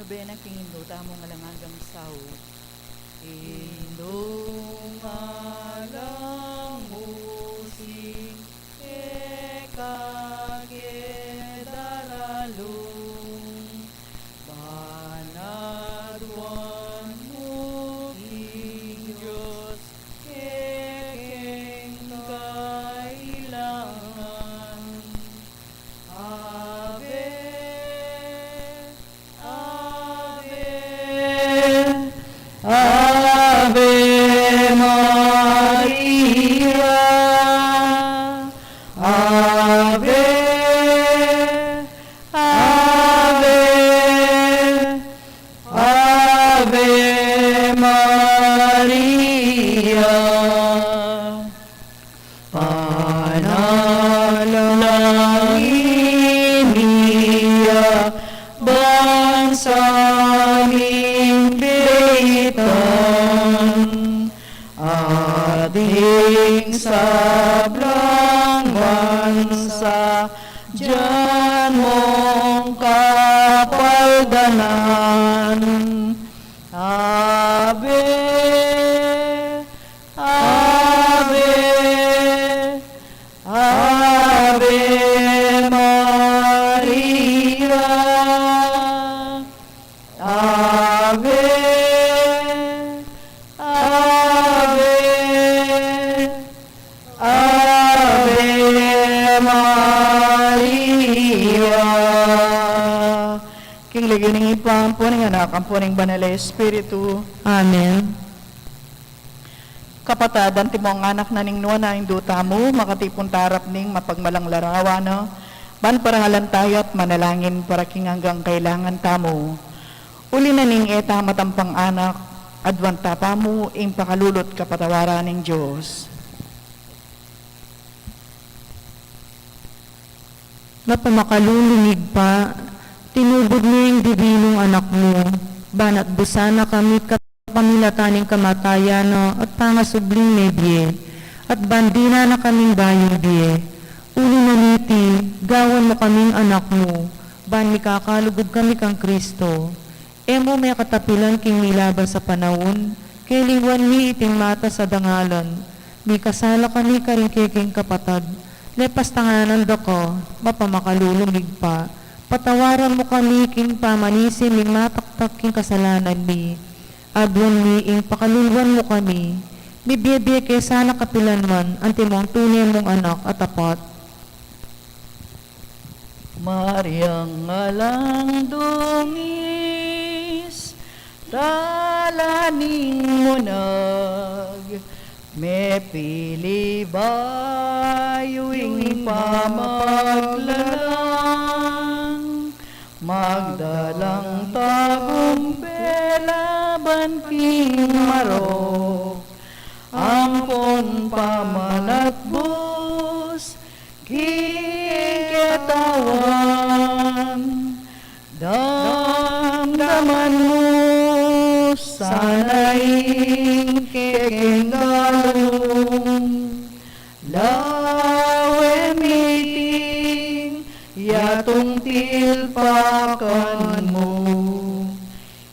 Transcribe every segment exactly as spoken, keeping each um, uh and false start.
Bena king Indu tamung alang anggang saup. Indung alang using keka ke daralung, panaduan mu king Dios kekeng kailangan. Ave, Ave, Ave Maria. Ave, Ave, Ave Maria. Panalangin ya ban sa ming beitan, at ding sablang bansa dyan mong kapaldanan. Ave, Ave, Ave Maria. Ave, Ave, Ave Maria. King lagyu ning Ibpa, ampo ning Anak, ampo ning Banal a Espiritu. Amen. Kapatad, antimong anak na ning Nuan a Indu tamu, makatipun ta arap ning mapagmalang larawan na, ban parangalan taya at manalangin para king anggang kailangan tamu. Uli na ning e ta matampang anak, aduan ta pamu ing pakalulu at kapatawaran ning Dios. Mapamakalulung Ibpa, tinubud mu ing dibinung Anak mu, ban atbusan na kami kapamilatan ning kamatayan na at pangasubling mebie, at ban dinan na kaming bayung bie. Uli na niti, gawan mu kaming anak mu, ban mikakalugud kami kang Kristo. E mu mekatapilan king milabas a panaun, kelingwan mi iting matas a dangalan. Mikasala kami karing kekeng kapatad, lepas tanganan da ka, mapamakalulung Ibpa. Patawaran mu kami king pamanisi ming mataktak king kasalanan mi. Aduan mi ing pakaluluan mu kami. Mibie-bie ke sana kapilan man, antimong tune mung anak a tapat. Mariang alang dungis, tala ning munag, mepili bayu ing pamaglalang, magdalang tagumpe laban king marok, ampon pamanatbus king katawan. Damdaman mu sana ing kekeng dalung, lawen miting yatung tilpakan mu.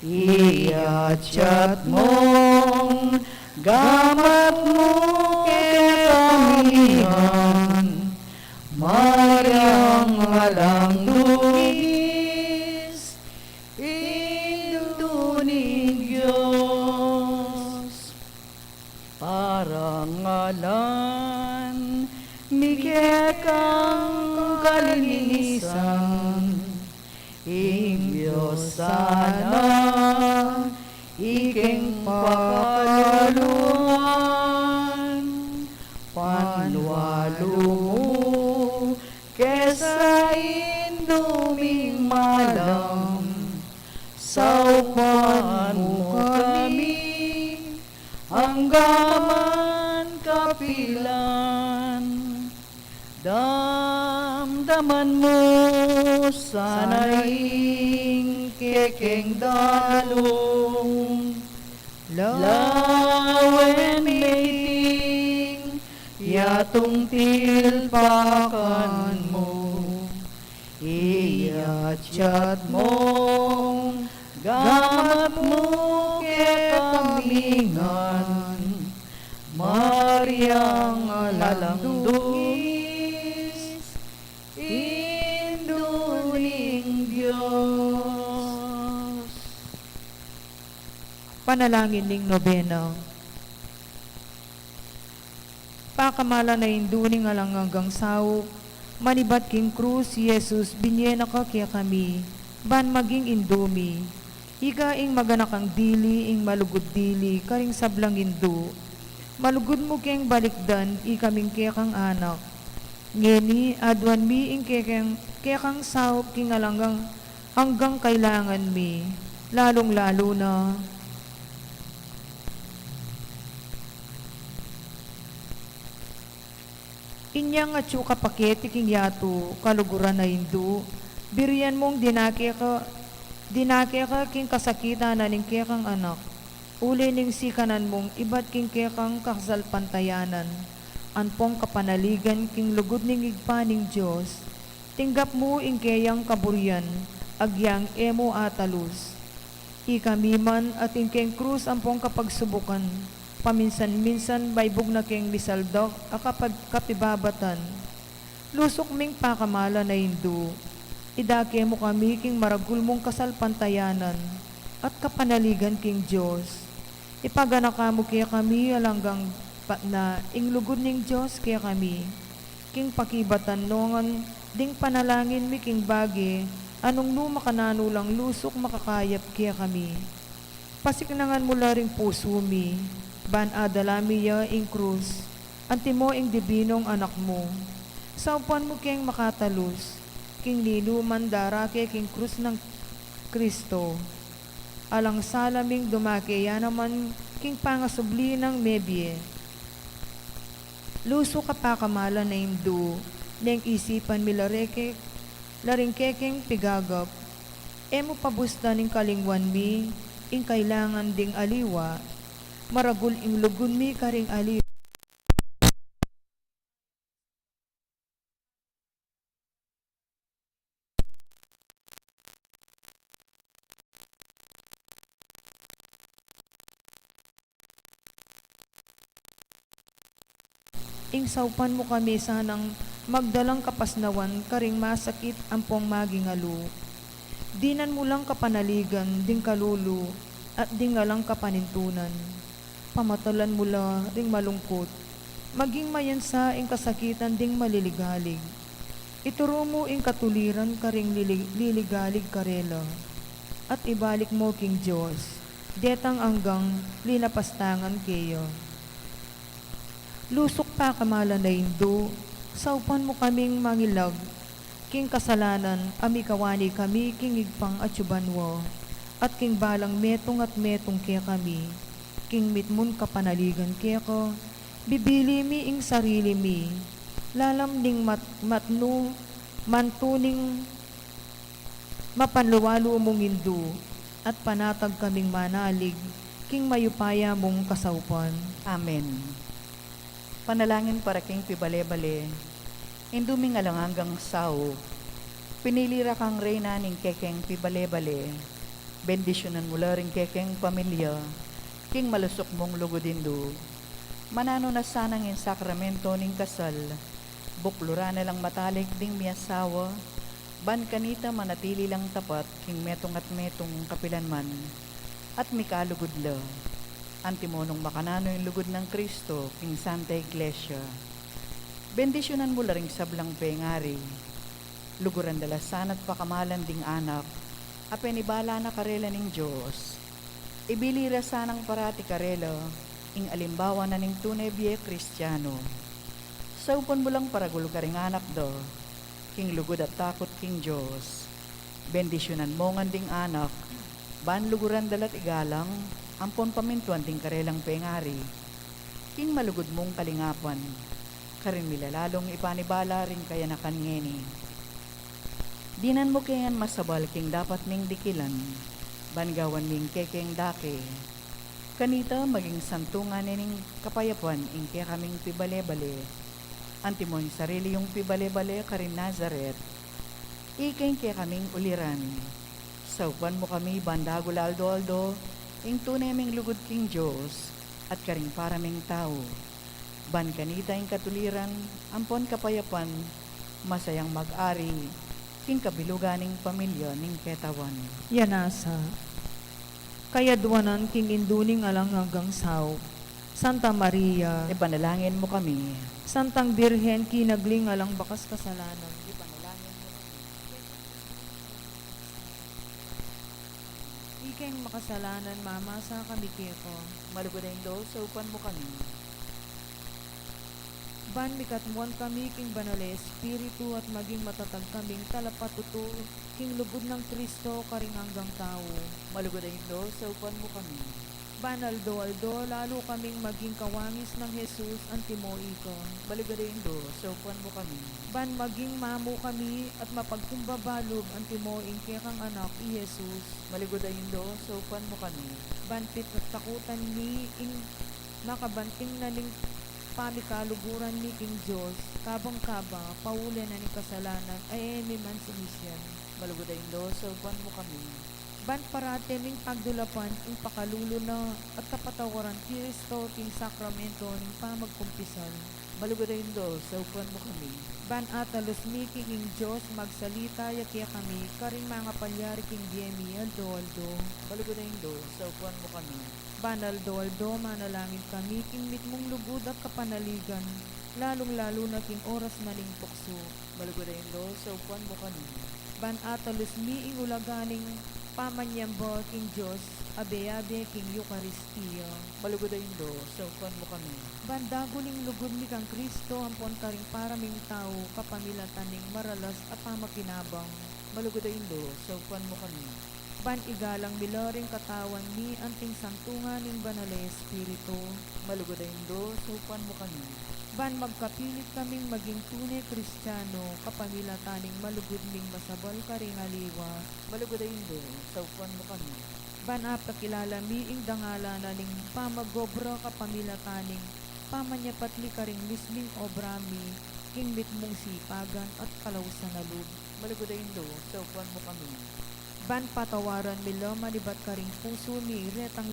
Iyatyat mung gamat mu kekami ngan, Mariang alang dungis, Indu ning Dios. Parangalan mi kekang kalinisan, ing Dios sana ikeng pakaluluan, panlualu mu kesa Indu ming malam, saupan mu kami anggaman kapilan. Damdaman mu sana ing kekeng dalung, lawen miting yatung tilpakan mu. Iyatyat mung Gamat mu kekami ngan, Mariang alang dungis, Indu ning Dios. Panalangin ning Nobena. Pakamalan a Indu ning alang anggang saup, manibat king krus, Jesus, binye na ka kekami, ban maging Indu mi. Ika ing maganakang dili, ing malugud dili, karing sablang Indu. Malugud mu keng balikdan, ikaming kekang anak. Ngeni, aduan mi ing kekeng, kekang saup king alang anggang kailangan mi, lalung-lalu na inyang atyu ka paketi king yatu, kaluguran a Indu, birian mung dinake ka, dinake ka king kasakitan na ning kekang anak, uli ning sikanan mung ibat king kekang kasalpantayanan, ampong kapanaligan king lugud ning Ibpa ning Dios, tinggap mu ing keyang kaburian, agyang e mu atalus. Ikami man atin keng krus ampong kapagsubukan, paminsan-minsan baybug na keng misaldak a kapag-, kapibabatan. Lusuk ming pakamalan a Indu, idake mu kami king maragul mung kasalpantayanan at kapanaligan king Dios. Ipaganaka mu kekami alang anggang patna ing lugud ning Dios kekami. King pakibatan nongan ding panalangin mi king bage a nung nu makananu lang lusuk makakayap kekami. Pasiknangan mu la ring pusu mi, ban adala mi ya ing krus, antimo ing dibinung anak mu. Saupan mu keng makatalus, king ninuman darake king krus nang Kristo. Alang sala ming dumake ya naman king pangasubli nang mebie. Lusuk a pakamalan a Indu, neng isipan mi la reke, la ring kekeng pigagap. E mu pabustan ing kalingwan mi, ing kailangan ding aliwa. Maragul ing lugud mi karing aliwa. Ing saupan mu kami sanang magdalang kapasnawan karing masakit ampong maging alu. Dinan mu lang kapanaligan ding kalulu at ding alang kapanintunan. Pamatalan mu la ring malungkut, maging mayansa ing kasakitan ding maliligalig. Ituru mu ing katuliran karing lili-, liligalig karela, at ibalik mu king Dios detang anggang linapastangan keya. Lusuk pakamalan a Indu, saupan mu kaming mangilag king kasalanan a mikawani kami king Ibpang atsu banua, at king balang metung at metung kekami, king mitmung kapanaligan keka, bibili mi ing sarili mi, lalam ning mat-, matnu, mantuning mapanluwalu mung Indu, at panatag kaming manalig king mayupaya mung kasaupan. Amen. Panalangin para king pibale-bale. Indu ming alang anggang saup, pinili ra kang reyna ning kekeng pibale-bale. Bendisyunan mu la ring kekeng pamilya king malusuk mung lugud Indu. Mananu na sanang ing sakramento ning kasal, bukluran na lang matalik ding miasawa, ban kanita manatili lang tapat king metung at metung kapilanman, at mikalugud la, antimo nung makananu ing lugud nang Kristo king Santa Iglesia. Bendisyunan mu la ring sablang pengari, luguran da la sana't pakamalan ding anak a penibala na karela ning Dios. Ibili ra sanang parati karela ing alimbawa na ning tune bie Kristiano. Saupan mu lang paragul karing anak da king lugud at takut king Dios. Bendisyunan mu ngan ding anak, ban luguran da la't igalang ampon pamintuan ding karelang pengari king malugud mung kalingapan, karin mi la lalung ipanibala ring kayanakan ngeni. Dinan mu ke ngan masabal king dapat ming dikilan, ban gawan ming kekeng dake. Kanita maging santungan ne ning kapayapan ing kekaming pibale-bale, antimo ing sarili yung pibale-bale karin Nazaret. Ika ing kekaming uliran, Saupan mu kami ban dagul aldo-aldo ing tune ming lugud king Dios at karing para ming tau. Ban kanita ing katuliran ampon kapayapan, masayang mag-ari king kabilugan ning pamilya ning ketawan. Yan nasa. Kayadwanan king Indu ning Alang Anggang Saup, Santa Maria. Ipanalangin mu kami. Santang Birhen, kinagli ning alang bakas kasalanan. Ipanalangin mu kami. Ikeng makasalanan, mamasa kami keka. Malugud a Indu, saupan mu kami. Ban mikatmuan kami king Banal a Espiritu at maging matatag kaming talapatutu king lugud nang Kristo karing anggang tau. Malugud a Indu, saupan mu kami. Ban aldo-aldo lalu kaming maging kawangis nang Jesus antimo ika. Malugud a Indu, saupan mu kami. Ban maging mamu kami at mapagkumbaba lub antimo ing kekang Anak, i Jesus. Malugud a Indu, saupan mu kami. Ban pitakutan mi ing makabanting na ning pamikaluguran mi king Dios, kabang kaba, pauli na ning kasalanan a e mi man sinisian. Malugud a Indu, saupan mu kami. Ban parati ming pagdulapan ing pakalulu na at kapatawaran Kristo king sakramento ning pamagkumpisal. Malugud a Indu, saupan mu kami. Ban atalus mi king ing Dios magsalita ya kekami karing mangapalyari king bie mi aldo-aldo. Malugud a Indu, saupan mu kami. Ban aldo-aldo manalangin kami king mitmung lugud at kapanaligan, lalung-lalu na king oras na ning tuksu. Malugud a Indu, saupan mu kami. Ban atalus mi ing ulaga ning pamanyamba king Dios abe-abe king Eukaristia. Malugud a Indu, saupan mu kami. Ban dagul ing lugud mi kang Kristo ampon karing para ming tau kapamilatan ning maralas a pamakinabang. Malugud a Indu, saupan mu kami. Ban igalang mi la ring katawan mi anting santungan ning Banal a Espiritu. Malugud a Indu, saupan mu kami. Ban magkapilit kaming maging tune Kristiano kapamilatan ning malugud ming masabal karing aliwa. Malugud a Indu, saupan mu kami. Ban apakilala mi ing dangalan na ning pamag-obra kapamilatan ning pamanyapat mi karing misming obra mi king mitmung sipagan at kalausan a lub. Malugud a Indu, saupan mu kami. Ban patawaran mi la manibat karing pusu mi retang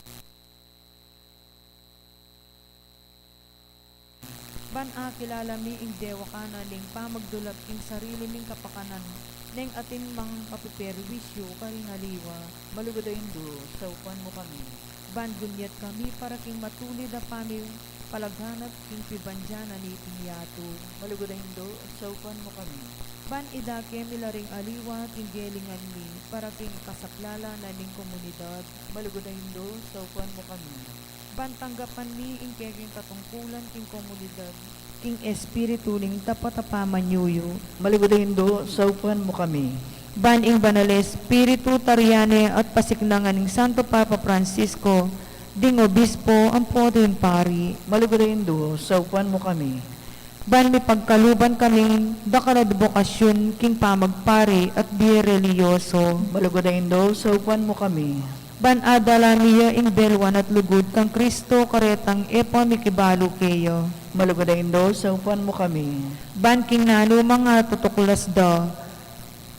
Ban akilala mi ing dewakan na ning pamagdulap king sarili ming kapakanan, neng atin mang mapiperwisyu karing aliwa. Malugud a Indu, saupan mu kami. Ban gunyat kami para king matulid a pamipalaganap king pibandian na niting yatu. Malugud a Indu, saupan mu kami. Ban idake mi la ring aliwa king gelingan mi para king kasaplalan na ning komunidad. Malugud a Indu, saupan mu kami. Ban tanggapan mi ing kekeng katungkulan king komunidad king espiritu ning tapat a pamanyuyu. Malugud a Indu, saupan mu kami. Ban ing Banal a Espiritu tarian ne at pasiknangan ning Santo Papa Francisco ding obispo ampo ding pari. Malugud a Indu, saupan mu kami. Ban mipagkaluban kaming dakal a bokasyun king pamagpari at bie relihiyoso. Malugud a Indu, saupan mu kami. Ban adala mi ya ing belwan at lugud kang Kristo karetang e pa mikibalu keya. Malugud a Indu, saupan mu kami. Ban king nanu mang atutuklas da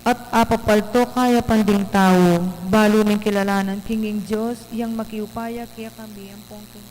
at apapalto kayapan ding tau, balu ming kilalanan king ing Dios yang makiupaya kekami ampong king